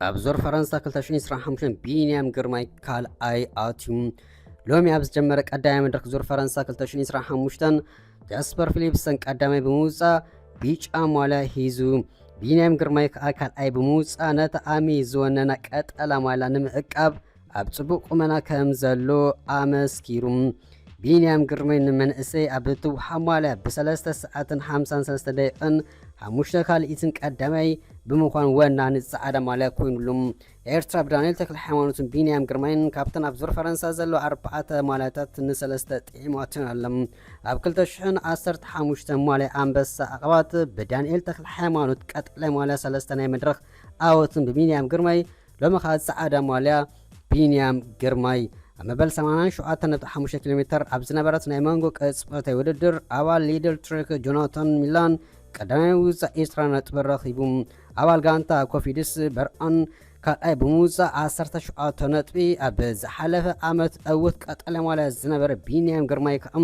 ኣብ ዙር ፈረንሳ ክልተ ሽሕን ዕስራን ሓሙሽተን ቢንያም ግርማይ ካልኣይ ኣትዩ። ሎሚ ኣብ ዝጀመረ ቀዳማይ መድረኽ ዙር ፈረንሳ ክልተ ሽሕን ዕስራን ሓሙሽተን ጃስፐር ፊሊፕሰን ቀዳማይ ብምውፃእ ቢጫ ማልያ ሂዙ፣ ቢንያም ግርማይ ከዓ ካልኣይ ብምውፃእ ነቲ ኣሚ ዝወነና ቀጠላ ማልያ ንምዕቃብ ኣብ ፅቡቅ ቁመና ከም ዘሎ ኣመስኪሩ። ቢንያም ግርማይ ንመንእሰይ ኣብ እትወሃብ ማልያ ብሰለስተ ሰዓትን ሓምሳን ሰለስተ ደቂቕን ሓሙሽተ ካልኢትን ቀዳማይ ብምዃን ወናኒ ፃዕዳ ማልያ ኮይኑሉ። ኤርትራ ብዳንኤል ተክለ ሃይማኖትን ቢንያም ግርማይን ካብተን ኣብ ዙር ፈረንሳ ዘለዋ ኣርባዕተ ማልያታት ንሰለስተ ጥዒማተን ኣለ። ኣብ ክልተ ሽሕን ዓሰርተ ሓሙሽተ ማልያ ኣንበሳ ዓቐባት ብዳንኤል ተክለ ሃይማኖት ቀጠላይ ማልያ ሰለስተ ናይ መድረኽ ኣወትን ብቢንያም ግርማይ ሎሚ ከዓ ፃዕዳ ማልያ ቢንያም ግርማይ ኣብ መበል ሰማንያን ሸውዓተን ነጥቢ ሓሙሽተ ኪሎ ሜተር ኣብ ዝነበረት ናይ መንጎ ቅጽበታዊ ውድድር ኣባል ሊድል ትሬክ ጆናታን ሚላን ቀዳማይ ውፃእ ዕስራ ነጥቢ ረኺቡ። ኣባል ጋንታ ኮፊድስ በርኣን ካልኣይ ብምውፃእ ዓሰርተ ሸውዓተ ነጥቢ፣ ኣብ ዝሓለፈ ዓመት ዕውት ቀጠልያ ማልያ ዝነበረ ቢንያም ግርማይ ከዓ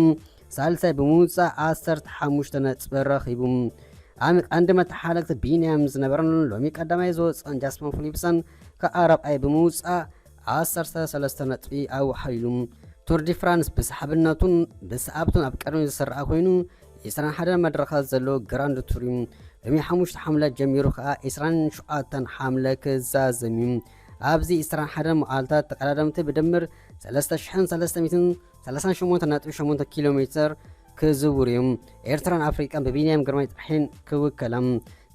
ሳልሳይ ብምውፃእ ዓሰርተ ሓሙሽተ ነጥቢ ረኺቡ። ኣብ ቀንዲ መተሓለቅቲ ቢንያም ዝነበረን ሎሚ ቀዳማይ ዝወፀን ጃስፐር ፊሊፕሰን ከዓ ራብዓይ ብምውፃእ ዓሰርተ ሰለስተ ነጥቢ ኣዋሓሊሉ። ቱር ዲ ፍራንስ ብሰሓብነቱን ብሰዓብቱን ኣብ ቅድሚ ዝስራዕ ኮይኑ ዕስራን ሓደን መድረኻት ዘለዎ ግራንድ ቱር እዩ። ሎሚ ሓሙሽተ ሓምለ ጀሚሩ ከዓ ዕስራን ሸውዓተን ሓምለ ክዛዘም እዩ። ኣብዚ ዕስራን ሓደን መዓልታት ተቐዳደምቲ ብድምር ሰለስተ ሽሕን ሰለስተ ሚእትን ሰላሳን ሸሞንተን ነጥቢ ሸሞንተ ኪሎ ሜተር ክዝውሩ እዮም። ኤርትራን ኣፍሪቃን ብቢንያም ግርማይ ጥራሕን ክውከላ።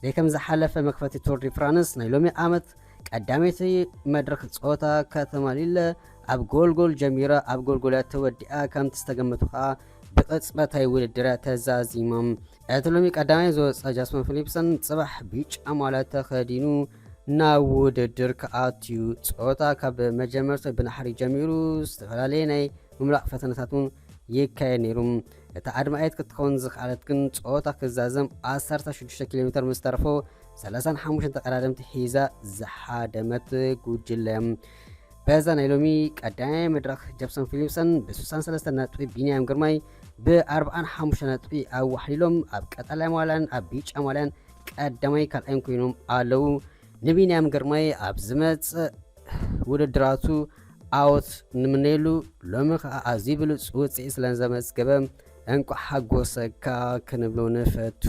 ዘይከም ዝሓለፈ መክፈቲ ቱር ዲ ፍራንስ ናይ ሎሚ ዓመት ቀዳመይቲ መድረኽ ጸወታ ከተማ ሊለ ኣብ ጎልጎል ጀሚራ ኣብ ጎልጎል እያ ተወዲኣ። ከምቲ ዝተገመቱ ከዓ ብቕጽበታዊ ውድድር እያ ተዛዚማ። እቲ ሎሚ ቀዳማይ ዝወፀ ጃስፐር ፊሊፕሰን ጽባሕ ቢጫ ማልያ ተኸዲኑ ናብ ውድድር ክኣትዩ። ጸወታ ካብ መጀመርታ ብናሕሪ ጀሚሩ ዝተፈላለየ ናይ ምምላቕ ፈተነታት እውን ይካየድ ነይሩ። እታ ኣድማዒት ክትከውን ዝኸኣለት ግን ጸወታ ክዛዘም ዓሰርተ ሽዱሽተ ኪሎ ሜተር ምስ ተረፎ ሰላሳን ሓሙሽተን ተቐዳደምቲ ሒዛ ዝሓደመት ጉጅለ። በዛ ናይ ሎሚ ቀዳማይ መድረኽ ጃስፐር ፊሊፕሰን ብ ስሳን ሰለስተን ነጥቢ፣ ቢንያም ግርማይ ብ ኣርባዓን ሓሙሽተን ነጥቢ ኣዋሕሊሎም ኣብ ቀጠልያ ማልያን ኣብ ቢጫ ማልያን ቀዳማይ ካልኣይን ኮይኖም ኣለዉ። ንቢንያም ግርማይ ኣብ ዝመጽእ ውድድራቱ ዓወት ንምነየሉ። ሎሚ ከዓ ኣዝዩ ብሉጽ ውጽኢት ስለ ዘመዝገበ እንቋዕ ሓጎሰካ ክንብሎ ንፈቱ።